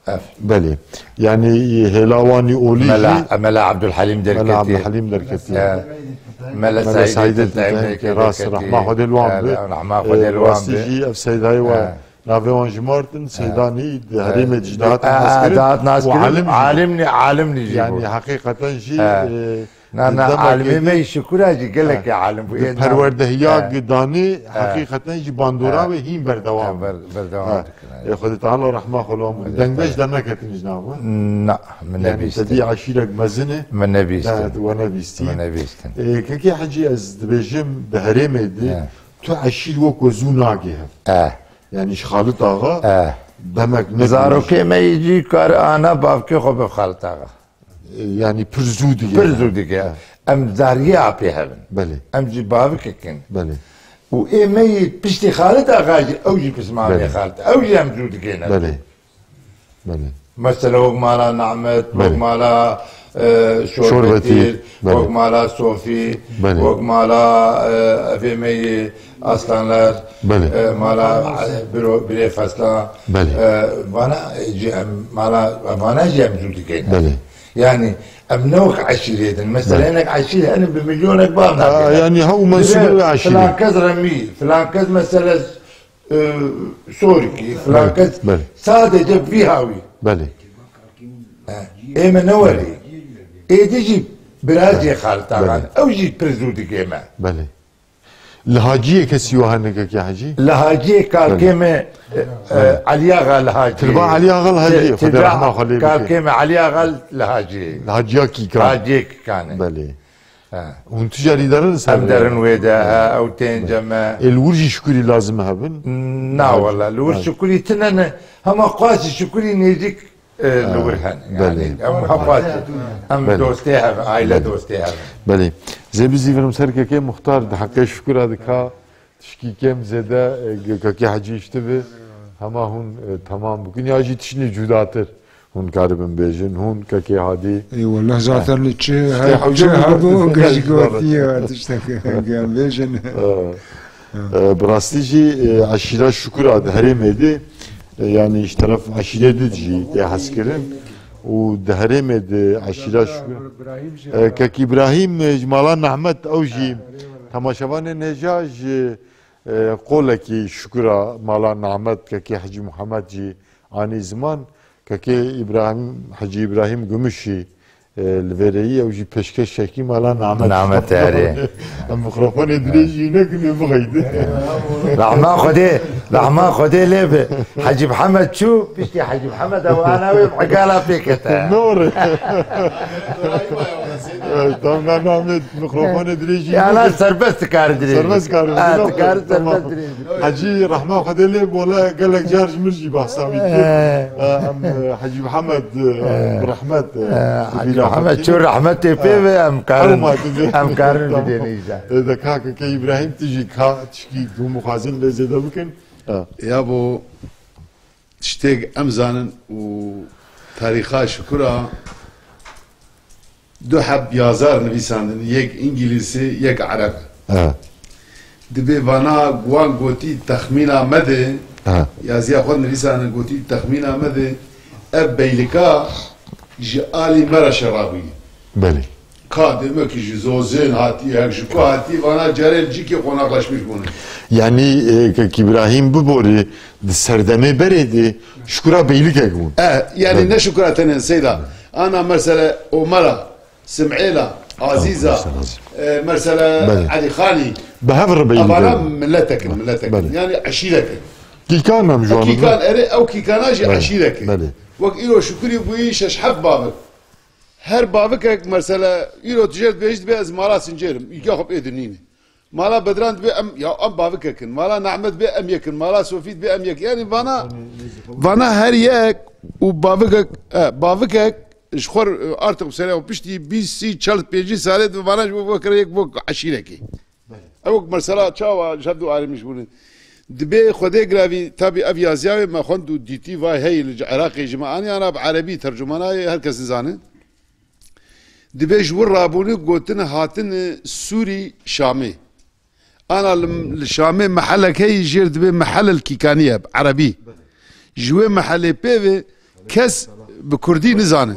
Ev. Belê. Yani, hêla wanî olî Mela, jî Mela Abdulhalim Mela derketî. Abdulhalim derketî. E, Mele Mele Saîdê Saîdê Tiltayî Tiltayî Mekê ke rast Deketî. Rehma Xwedê li wan He, bi. Rehma Xwedê Ee, li wan rastî bi. Jî ev seydayê wan He. navê wan ji Mart in, He. Seyda Nî di He. herêmê de jî dihatin He, naskirin. dihatin naskirin. Û alim jî. Alim nî, alim nî jî Yani bû. heqîqeten jî, He. e, Na, na, demek alimê me ki yî Şukura jî gelekî He. alim bû. Di Ê, na. perwerdehiya He. gidanî He. heqîqeten jî bandora He. ve hîn berdewam He, in. ber-, berdewam He. dikin, he. Ê, Xwedê Teala rehma xwe li wan bû. Xwedê Dengbêj Teala. de neketiniz nava? Na, min Yani nebîstin. te dî eşîrek mezin e. Min nebîstin. Te tu we nebîstî. Min nebîstin. Ê, Kekê Hecî, ez dibêjim di herêmê de He. tu eşîr wek we zû nagê hev. Eh. Yani ji Xalit Axa Eh. demek ne Zarokê me yî jî kar ana bavkê xwe bi Xalit Axa. E, yani pir zû dige. Pir zû dige. Em zariyê apê hev in. Belê. Em jî bavikek in. Belê. Û ê me yî piştî Xalit Axa jî, ew jî pismamê Belê. Xalit. Ew jî em zû digêne. Belê. Belê. Mesela wek mala Nehmet, wek Belê. mala, e, Şorbetî, Şorbetîr, Belê. wek mala Sofî, Belê. wek mala, e, evê me yî Aslanlar, Belê. e, mala, e, Biro-, Birê Feslan, Belê. e, vana, e, jî em, mala, vana jî em zû digêne. Belê. Yani, em ne wek eşîrê din. Mesela Belê. hinek eşîr hene bi milyonek bav Ha, nakin. yani ha û mensûbê Dibe wê eşîrê. filan kes remî, filan kes mesela, e, sorikî, filan Belê, kes belê. sadece vî hawî. Belê. He, ê me ne werî. Ê di jî birazê Belê. Xalita Belê. Xan. Ew jî pir zû digê me. Belê. Li Haciyê kesî wiha hene Kekê Hecî? Li Haciyê kalkê Belê. me, e, e, Belê. Elî Axa li Haciyê. Tilba Elî Axa li Haciyê, Ti-, Xwedê tilba rehma xwe lê bike. kalkê me Elî Axa li Haciyê. Li Haciya Kîkan. Haciyê Kîkan e. Belê. He. Hûn tu carî derin li ser Em derin wê de, he, ew tên Belê. cem e. Ê li wir jî şukurî lazim hebin? Na Hacî. wela, li wir Hacî. şukurî tine ne. Hema qasî şukurî nêzîk E, li wir hene. Belê. Yani, em hepasî, em Belê. dostê hev, aile Belê. dostê hev. Belê. Zê bizîvirim ser Kekê Muxtar, di heqê şukura de ka tişkî kêm zêde, e, Kekê Hecî işte bi, hema hûn, e, temam bikin. Ya jî tiştî cudatir hûn karibin bêjin. Hûn Kekê Hadî. Ey wallah zaten çi, İşte her, hocam çi bu hebû, da- geş gotiye, tiştek, gel bêjin. E, E, bi rastî jî, e, eşîra Şukura di herêmê de, e, yani ji teref eşîrê din jî tê hezkirin û di herêmê de eşîra Şukura. E, Kek Îbrahîm, e, ji mala Nehmet ew jî temaşevanên hêja ji, e, qolekî Şukura mala Nehmet, Kekê Hecî Muhammed jî anî ziman. Kekê Îbrahîm, Hecî Îbrahîm Gumuşî, e, li vê rêyî ew jî pêşkêşekî mala Nehmet. Nehmet erê. Em mikrofonê dirêjî nekin ê bixeyde. Rehma Xwedê, rehma Xwedê lê bi. Hecî Mihemed çû, piştî Hecî Mihemed ew ana wê bi egala pê kete. Nor. E, tamam, Nehmet, mikrofonê dirêjî Ya, nekin. lan serbest dikari dirêjî. Serbest dikari Ha, dirêjî. dikari Tamam. serbest dirêjî. Hecî rehma Xwedê lê bole gelek car ji min jî behsa wî kir. Ee. Ee, em, e, Hecî Mihemed, e, Ee. bi rehmet, e, Ee, bi Hecî bîra Mihemed xwe çû rehmetê pê Ee. ve em karin, Ew ma dibê. em karin Tamam. bidêne îca. Ee, de kake ke Îbrahîm tu jî ka tişkî hûn mixwazin lê zêde bikin. Ee. Ya bo tiştêk em zanin û tarîxa Şukura du heb yazar nivîsandin, yek îngilîzî, yek ereb. Ha. Dibê vana wan gotî texmîna me de, Ha. yaziya xwe nivîsandin gotî texmîna me de, ev beylika ji alî me re şerabûyî. Belê. Ka demek ki ji Zozên hatî, hek ji ku hatî, vana carê li cîkê qonaxlaşmiş bûne. Yani, e, Kek Îbrahîm biborî di serdemê berê de Şukura beylikek bûn. E, yani Belê. ne Şukura tenê Seyda. Ana mesela Omera, Sim'êla, Azîza, Tamam, Azîz. e, mesela Belê. Elî Xanî. Bi hev re beylik Evana e. miletek in, miletek in. Belê. Yani eşîrek in. Kîkan em ji wan Kîkan, bibin. erê, ew kîkana jî Belê, eşîrek in. belê. Wek îro Şukurî bûyî şeş heft bavik. Her bavikek mesela îro tu jê dibêjî dibê ez mala Sincêr im. Îlka xwe pê dinîne. Mala Bedran dibê em, ya em bavikek in. Mala Nehmet dibê em yek in. Mala Sofî dibê em yek. Yani vana, vana her yek û bavikek, e, bavikek ji xwe, e, artık mesela piştî bîst, sî, çel, pêncî salê dibê vana ji bo vekere yek bo eşîrekê. Ew wek mesela çawa ji hev du ayrılmış bûne. Dibê Xwedê giravî, tabî ev yaziya wê me xwend û dîtî vay hey li Iraqê ji me anî ana bi erebî tercumana yê her kes nizane. Dibê ji wir rabûne gotine hatine Sûrî Şamê. Ana li, li Şamê mehelek heyî jêr dibê mehelel Kîkanî ye bi erebî. Ji wê mehelê pê ve kes bi kurdî nizane.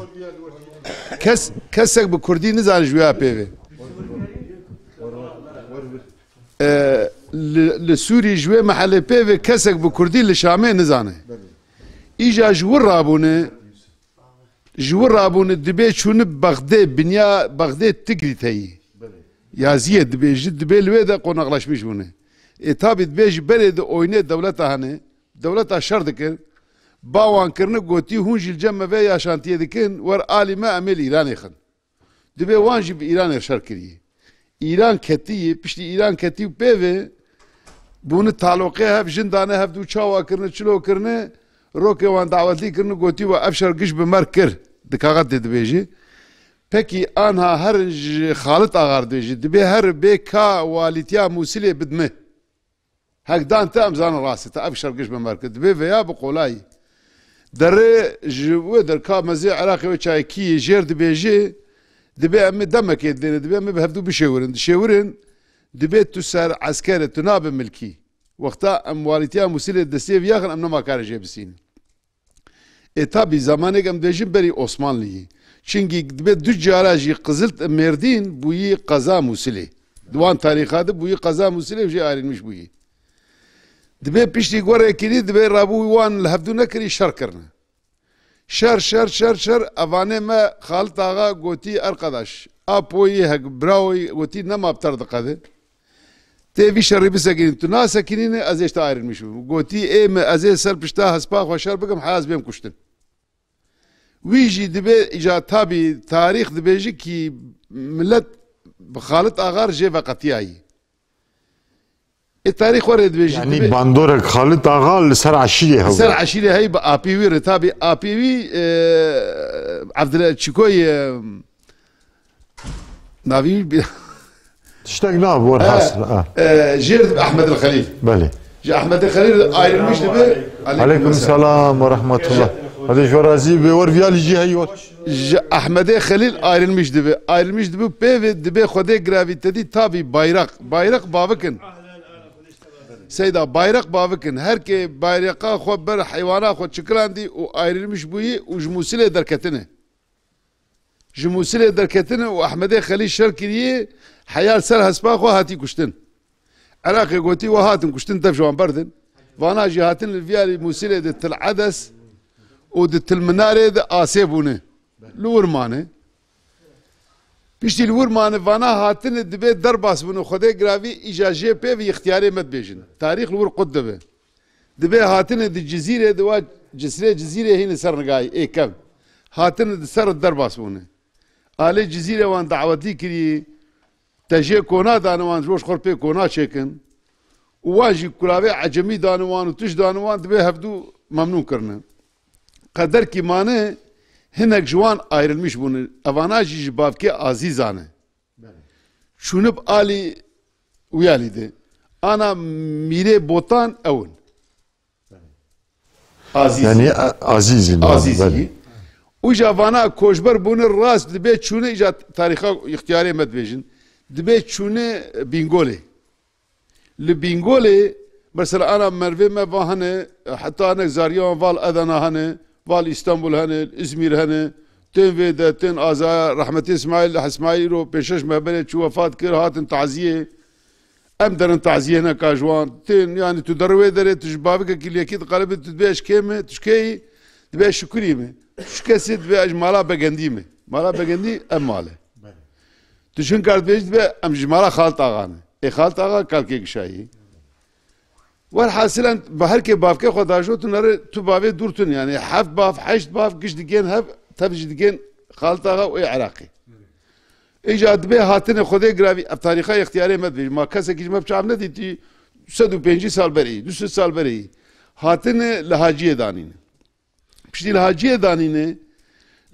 Kes, kesek bi kurdî nizane ji wê ya pê ve. E, li, li Sûrî ji wê mehelê pê ve kesek bi kurdî li Şamê nizane. Îja ji wir rabûne, ji wir rabûne dibê çûne Bexdê, binya Bexdê Tigrît heyî. Yaziyê dibêjî, dibê li wê de qonaxlaşmiş bûne. Ê tabî dibê ji berê de oynê dewleta hene, dewleta şer dikir, ba wan kirine gotî hûn jî li cem me vê yaşantiyê dikin, wer alî me em ê li Îranê xin. Dibê wan jî bi Îranê şer kiriye. Îran ketiye, piştî Îran ketî û pê ve bûne taloqê hev, jin dane hev dû çawa kirine, çilo kirine, rokê wan dawetlî kirine, gotî we ev şer giş bi me re kir, di kaxetê dibêje. Pekî anha herin ji Xalit Axa re dibêje, dibê here bê ka walîtiya Mûsilê bidme. Hek dan te em zanin rast e, te ev şer giş bi me re kir. Dibê veya bi qolayî. Derê ji wê derka mezê Iraqê wê çayekî yê jêr dibêje, dibê em ê demekê didêne, dibê em ê bi hevdû bişêwirin. Dişêwirin, dibê tu ser esker e, tu nabe milkî. Wexta em walîtiya Mûsilê destê vî yaxin, em nema karin jê bisînin. Ê tabî zamanêk em dibêjin berî Osmanliyê. Çimkî dibê du cara jî Qizil Mêrdîn bûyî qeza Mûsilê. Di wan tarîxa de bûyî qeza Mûsilê û jê ayrılmış bûyî. Dibê piştî gorê kirî, dibê rabû wan li hevdû nekirî şer kirine. Şer, şer, şer, şer, evanê me Xalit Axa gotî, erqadaş, Apoyî hek birawoyî gotî nema bi ter diqede. Tê vî şerî bisekinîn, tu nasekinîne, ez ê ji te ayrılmış bim. Gotî, ê min, ez ê ser pişta hespa xwe şer bikim, heya ez bêm kuştin. Wî jî dibê îca tabî tarîx dibêje kî milet bi Xalit Axa re jê veqetiyayî. Ê tarîx xwe rê dibêje, Yanî dibê bandorek Xalit Axa li ser eşîrê hew. Ser eşîrê hey bi apî wî re, tabî apî wî, e, Evdile Çikoyê, e, Navî bi- Tiştek na, werhasil, ha. E, jêr dibe Ahmed el Xelîl. Belê. Ji Ahmed el Xelîl ayrılmış dibe. Aleyküm selam ve rahmetullah. Hadi ji we razî be, wer viyalî jî heyî wer. Ji Ahmedê Xelîl ayrılmış dibe. Ayrılmış dibe pê ve dibe Xwedê giravî te dî tabî bayraq. Bayraq bavikin. Seyda, bayraq bavikin. Her kê bayraqa xwe ber heywana xwe çikilandî û ayrılmış bûyî û ji Mûsilê derketine. Ji Mûsilê derketine û Ehmedê Xelî şer kiriye, heya li ser hespa xwe hatî kuştin. Iraqê gotî, we hatin kuştin, dev ji wan berdin. Vana jî hatin li viyarî Mûsilê di Til Edes û di Til Minarê de asê bûne. Li wir mane. Piştî li wir mane, vana hatine dibê derbas bûne. Xwedê giravî îja jê pê ve ixtiyarê me dibêjin. Tarîx li wir qut dibe. Dibê hatine di Cizîrê, di wa cisrê Cizîrê hîne ser nigayî, ê kevn. Hatine di ser derbas bûne. Alê Cizîrê wan dawetlî kirî, te jê kona dane wan, ji xwe pê kona çêkin. Û wan jî kulavê ecemî dane wan û tişt dane wan, dibê hevdû memnûn kirine. Qederkî mane, hinek ji wan ayrılmış bûne. Evana jî ji bavkê Azîzan e. Çûnib alî wiyalî de. Ana mîrê Botan ew in. Azîz. Yani, a-, Azîzî, Azîzî. Belê. Û ja vana koçber bûne rast dibe çûne, îja tarîxa ixtiyarê me dibêjin. Dibe çûne Bîngolê. Li Bîngolê, mesela, ana mervê me va hene, heta hinek zariya wan val Edena hene, val Îstanbul hene, Îzmîr hene, tên vê de, tên Azaya, rehmetê Îsmaîl, Îsmaîl îro pêşeş me berê çû wefat kir, hatin taziyê. Em derin taziyê hineka ji wan. Tên, yanî tu derê wê derê, tu ji bavikekî lêkî diqelibî, tu dibê ez kê me, tu ji kê yî? Dibê ez Şukurî me. Tu ji kesî? Dibê ez ji mala Begendî me. Mala Begendî ev mal e. Tu ji hin kar dibêjî? Dibê em ji mala Xalit Axa ne. Ê Xalit Axa kalkê gişayî. Werhasilen bi her kê bavkê xwe dajo, tu nere, tu bavê dûr tun, yanî heft bav, heşt bav giş digên hev, tev jî digên Xalit Axa û ê Iraqê. Îca dibê hatine Xwedê giravî, ev tarîxa ixtiyarê me dibêjin. Ma kesekî ji me bi çav nedîtî, du sed û pêncî sal berê, du sed sal berê. Hatine li Haciyê danîne. Piştî li Haciyê danîne,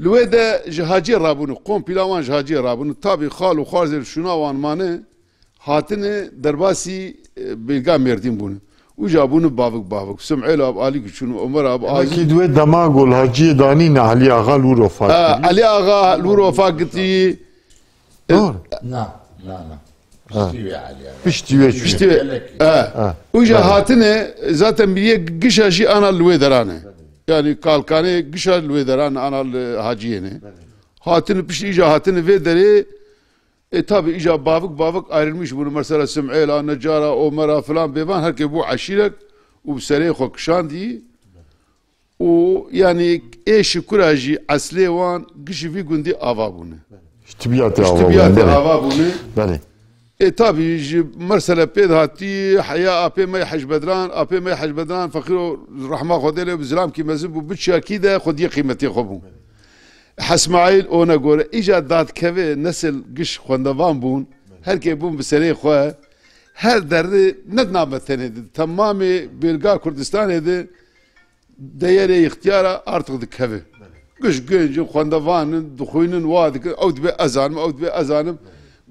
li wê de ji Haciyê rabûne, kompîla wan ji Haciyê rabûne. Tabî xal û xwarzê li şûna wan mane, hatine derbasî, e, Bêlga Mêrdîn bûne. Û ja bûne bavik bavik. Sim'êl ab Alî Kiçûn û Omer ab Azî. Belkî di wê dema ku li Haciyê danîne Elî Axa li wir wefat kiriye. Elî Axa li wir wefat kiriye. Doğru. Na, na, na. Ha. Piştî wê Elî Axa. Piştî wê çûye. Piştî wê. Gelek. Ha. Ha. Û ja hatine, zaten biriye gişa jî ana li wê derane. Yani kalkanê gişa li wê derane, ana li Haciyê ne. Hatine piştî, îca hatine vê derê, E, tabi îca bavik bavik ayrılmış bunu. Mesela Sim'êla, Necara, Omera filan bêvan herkê bû eşîrek û bi serê xwe kişandî. Û yanî ê şikura jî eslê wan gişî vî gundî ava bûne. Ji tibiyatê Ji ava tibiyatê bûne, belê. ava bûne. Belê. E, tabi ji mersele pê dihatî heya apê me Hec Bedran, apê me Hec Bedran feqîro rehma Xwedê lê bi zilamkî mezin bû, biçiya kî de xwediyê qîmetê xwe bû. Hesmaîl ona gore îca dadkeve nesil giş xwendevan bûn, herkê bûn bi serê xwe, her derdi ne di navbetenê de, temamê bêlga Kurdistanê de deyerê îxtiyara artık dikeve. Giş genc in, xwendevan in, dixwînin, wa dikin, ew dibe ezanim, ew dibe ezanim.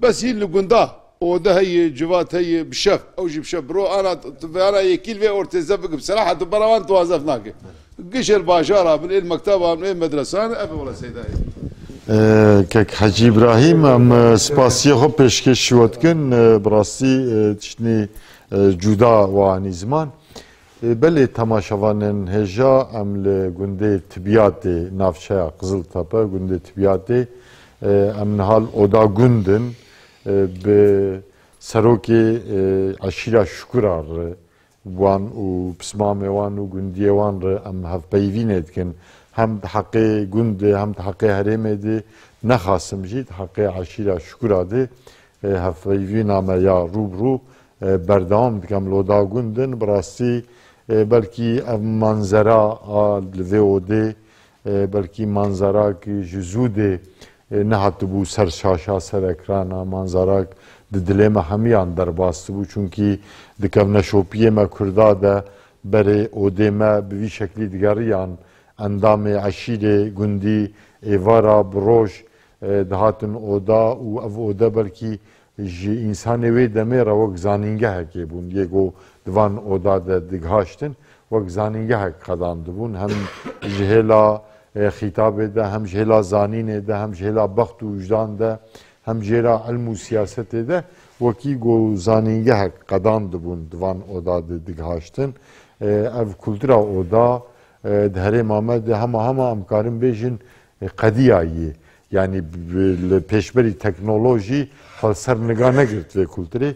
Bes hîn li gunda, ode heye, civat heye, bi şev, ew jî bi şev, bi ro ana, tu vê ana yekî li vê ortê zef bike, bi selaha tu bera wan tu wan zef nake. Giş êl bajara bin, êl mekteba bin, êl medresan, ev wala seydayê. Ee, kek Hecî Îbrahîm, em, e, spasiyê xwe pêşkêşî we dikin. E, bi rastî, e, tiştnî, e, cuda we anî ziman. E, belê temaşevanên hêja, em li gundê Tibiyatê, navçeya Qiziltepe, gundê Tibiyatê, e, em niha li oda gund in, e, bi serokê, e, eşîra Şukura re, wan û pismamê wan û gundiyê wan re em hevpeyvînê dikin. Hem di heqê gund de, hem di heqê herêmê de, nexasim jî di heqê eşîra Şukura de, e, hevpeyvîna me ya rû bi rû, e, berdewam dikim. Loda gund in, bi rastî, e, belkî ev manzera a li vê odê, e, belkî manzerak ji zû de, e, nehatibû ser şaşa, ser ekrana, manzerak di dilê me hemiyan derbas dibû. Çunkî di kevneşopiyê me Kurda de berê odê me bi vî şeklî digeriyan, endamê eşîrê, gundî, êvara, bi roj, e, dihatin oda û ev ode belkî ji însanê wê demê re wek zanîngehekê bûn. Yê ku di van oda de digihaştin, wek zanîngehek qedandibûn. Hem ji hêla, e, xîtabê de, hem ji hêla zanînê de, hem ji hêla bext û wijdan de, hem ji hêla ilm û siyasetê de wekî ku zanîngehek qedandibûn di van oda de digihaştin. E, ev kultura oda, e, di herêma me de hema hema em karin bêjin, e, qediyayî. Yanî bi, li pêşberî teknolojî xwe li ser niga negirt vê kulturê.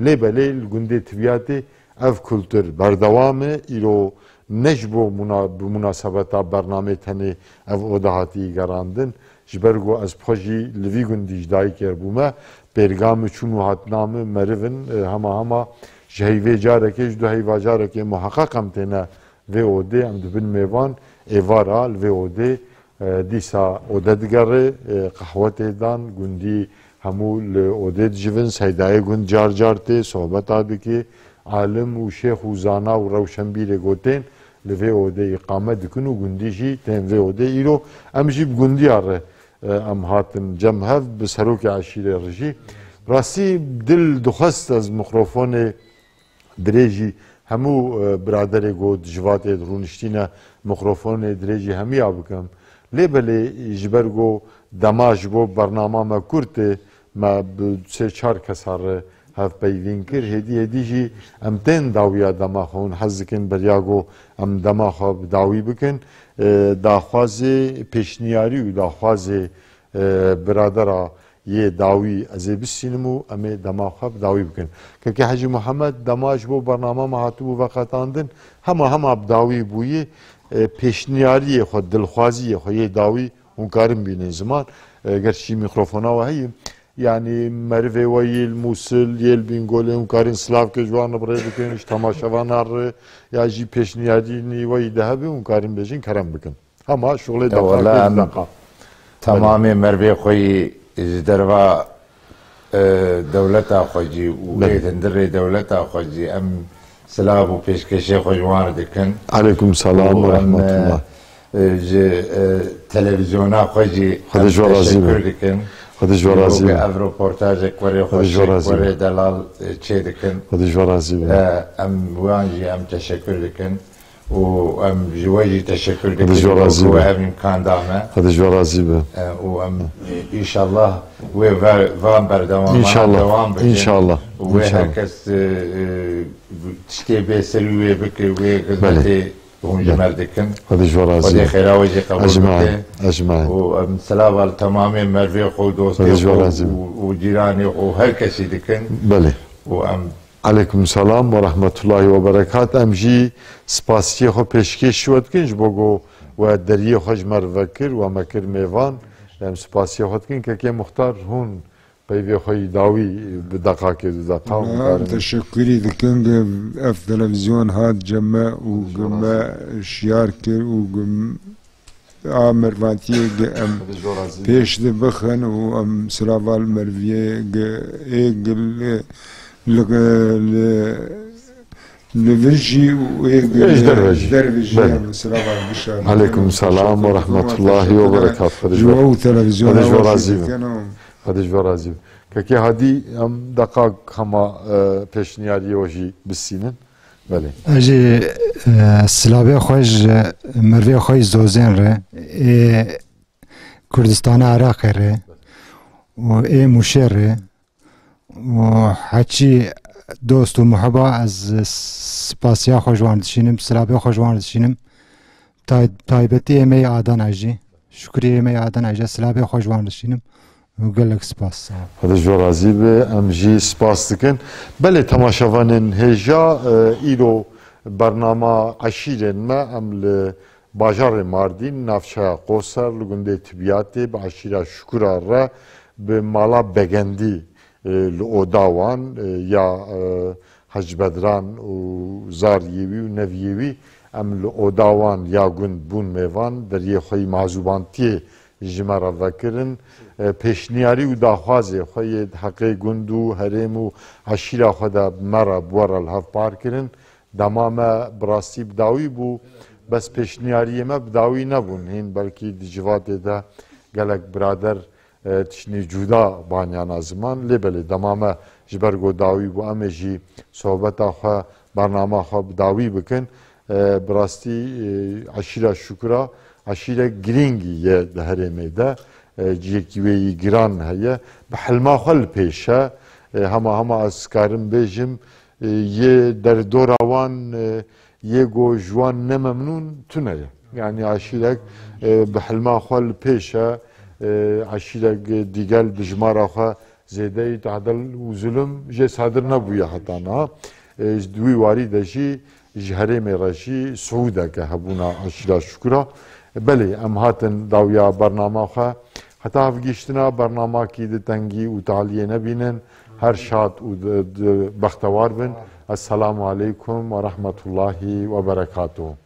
Lê belê li gundê Tibiyatê ev kultur berdewam e. Îro ne ji bo muna-, bi munasebeta bernamê tenê ev oda hatiye gerandin. Ji ber ku ez bi xwe jî li vî gundî ji dayikê bûme, pêrga min, çûn û hatina min meriv in, e, hema hema ji heyvê carekê, ji du heyva carekê muheqeq em têne vê odê, em dibin mêvan, êvara li vê odê, e, dîsa ode digere, e, qehwe tê dan, gundî hemû li odê dijivin, seydayê gund car car tê, sohbeta dike, alim û şêx û zana û rewşenbîrê ku tên li vê odê îqame dikin û gundî jî tên vê odê. Îro em jî bi gundiya re, e, em hatin cem hev, bi serokê eşîrê re jî. Rastî dil dixwest ez mikrofonê dirêjî hemû, e, biraderê ku di civatê de rûniştîne, mikrofonê dirêjî hemiya bikim. Lê belê ji ber ku dema ji bo bernama me kurt e, me bi sê çar kesa re hevpeyvîn kir. Hêdî hêdî jî em tên dawiya dema xwe. Hûn hez dikin beriya ku em dema xwe bi dawî bikin. E, daxwazê, pêşniyarî û daxwazê, e, biradera yê dawî ez ê bistînim û em ê dema xwe bi dawî bikin. Kekê Hecî Muhammed dema ji bo bernama me hatibû veqetandin, hema hema bi dawî bûyî, e, pêşniyariyê xwe, dilxwaziyê xwe yê dawî hûn karin bînin ziman. E, gerçî mîkrofona we heye. Yanî merivê we yê li Mûsil, yê li Bîngolê hûn karin silavkê ji wan re bi rê bikin, ji temaşevana re ya jî pêşniyarînî we yî de hebe hûn karin bêjin kerem bikin. Hema şuxulê Ya deqa wela kê em deqa. Temamê mervê xwe yî ji derva, e, dewleta xwe jî û Belê. ê hundirê dewleta xwe jî em silav û pêşkêşê xwe ji wan re dikin. Aleykum selam Û ve em, rahmetullah. e, ji, e, televîzyona xwe jî Xwedê em ji we razî be. teşekkür dikin. Xwedê ji we Îro razî ku be. ev roportajek werê Xwedê ji we xweşik, razî be. werê delal, e, çê dikin. Xwedê ji we razî be. E, em wan jî em teşekkür dikin. û em ji we jî teşekkür Xwedê dikin ji we razî ku be. ev îmkan da me. Xwedê ji we razî be. E, û em, e, înşallah wê ver-, van berdewamana İnşallah. dewam bikin. İnşallah. Û wê İnşallah. her kes, e, e, tiştê bê serî wê bike, wê Belê. xizmetê Hûn ji me dikin. Xwedê ji we razî Xwedê be. Xêra we jî qebûl Ecmaîn, bike. Ecmaîn. Û em silava li temamê mervê xwe û dostê Xwedê ji we xwe razî be. û, û cîranê xwe û her kesî dikin. Belê. Û em Aleykum selam ve rahmetullahi ve berekat. Em jî spasiyê xwe pêşkêş ji we dikin ji bo ku we deriyê xwe ji me re vekir, we me kir mêvan. Em spasiyê xwe dikin. Kekê Muxtar, hûn peyvê xwe yî dawî bi deqakê du deqa hûn Na, karin. Teşekkürî dikin ki ev televizyon hat cem me û ki me şiyar kir û ki a mervatiyê ki em Xwedê ji we razî be. pêş de bixin û em silava li merviyê ki ê ki li, li, li, li vir jî û ê ki Ê ji derve jî. derve jî Belê. em silava bişarin. Aleykum selam ve rahmetullahi ve berekat. Xwedê ji we û televizyon Xwedê ji we razî be. Xwedê ji we razî be. Kekê Hadî, em deqak hema, e, pêşniyariyê we jî bistînin. Belê. Ez jî, e, silavê xwe ji mervê xwe yî Zozên re, ê Kurdistana Iraqê re û ê Mûşê re û heçî dost û muhiba ez spasiya xwe ji wan dişînim, silavê xwe ji wan dişînim. Tay-, taybetî ê me yê Adana jî. Şukrî ê me yê Adana jî. Silavê xwe ji wan dişînim. Û gelek spas. Sağ ol. Xwedê ji we razî be, em jî spas dikin. Belê temaşevanên hêja, e, îro bernama eşîrên me, em li bajarê Mardîn, navçeya Qoser, li gundê Tibiyatê, bi eşîra Şukura re, bi mala Begendî, e, li oda wan, e, ya, e, Hec Bedran û zariyê wî û neviyê wî, em li oda wan ya gund bûn mêvan, deriyê xwe yî mazûbantiyê ji me re vekirin. E, pêşniyarî û daxwazê xwe yê di heqê gund û herêm û eşîra xwe de bi me re, bi we re li hev par kirin. Dema me bi rastî bi dawî bû, bes pêşniyariyê me bi dawî nebûn. Hîn belkî di civatê de gelek birader, e, tiştî cuda baniyana ziman. Lê belê dema me ji ber ku dawî bû, em ê jî sohbeta xwe, bernama xwe bi dawî bikin. E, bi rastî, e, eşîra Şukura, eşîrek girîngî ye di herêmê de. E, cihekî wê yî giran heye. Bi hilma xwe li pêş e. E, hema hema ez karim bêjim, e, yê derdora wan, e, yê ku ji wan ne memnûn tune ye. Yanî eşîrek, e, bi hilma xwe li pêş e, e, eşîrek digel dijmara xwe zêdeyî tehdil û zulm jê sadir nebûye heta niha. E, di wî warî de jî ji herêmê re jî siûdeke hebûna eşîra Şukura. Belê, em hatin dawiya bernama xwe. Heta hevgihiştina bernamakî di tengî û taliyê nebînin. Her şad û di, di bextewar bin. Esselamu aleykum ve rahmetullahi ve berekatuhu.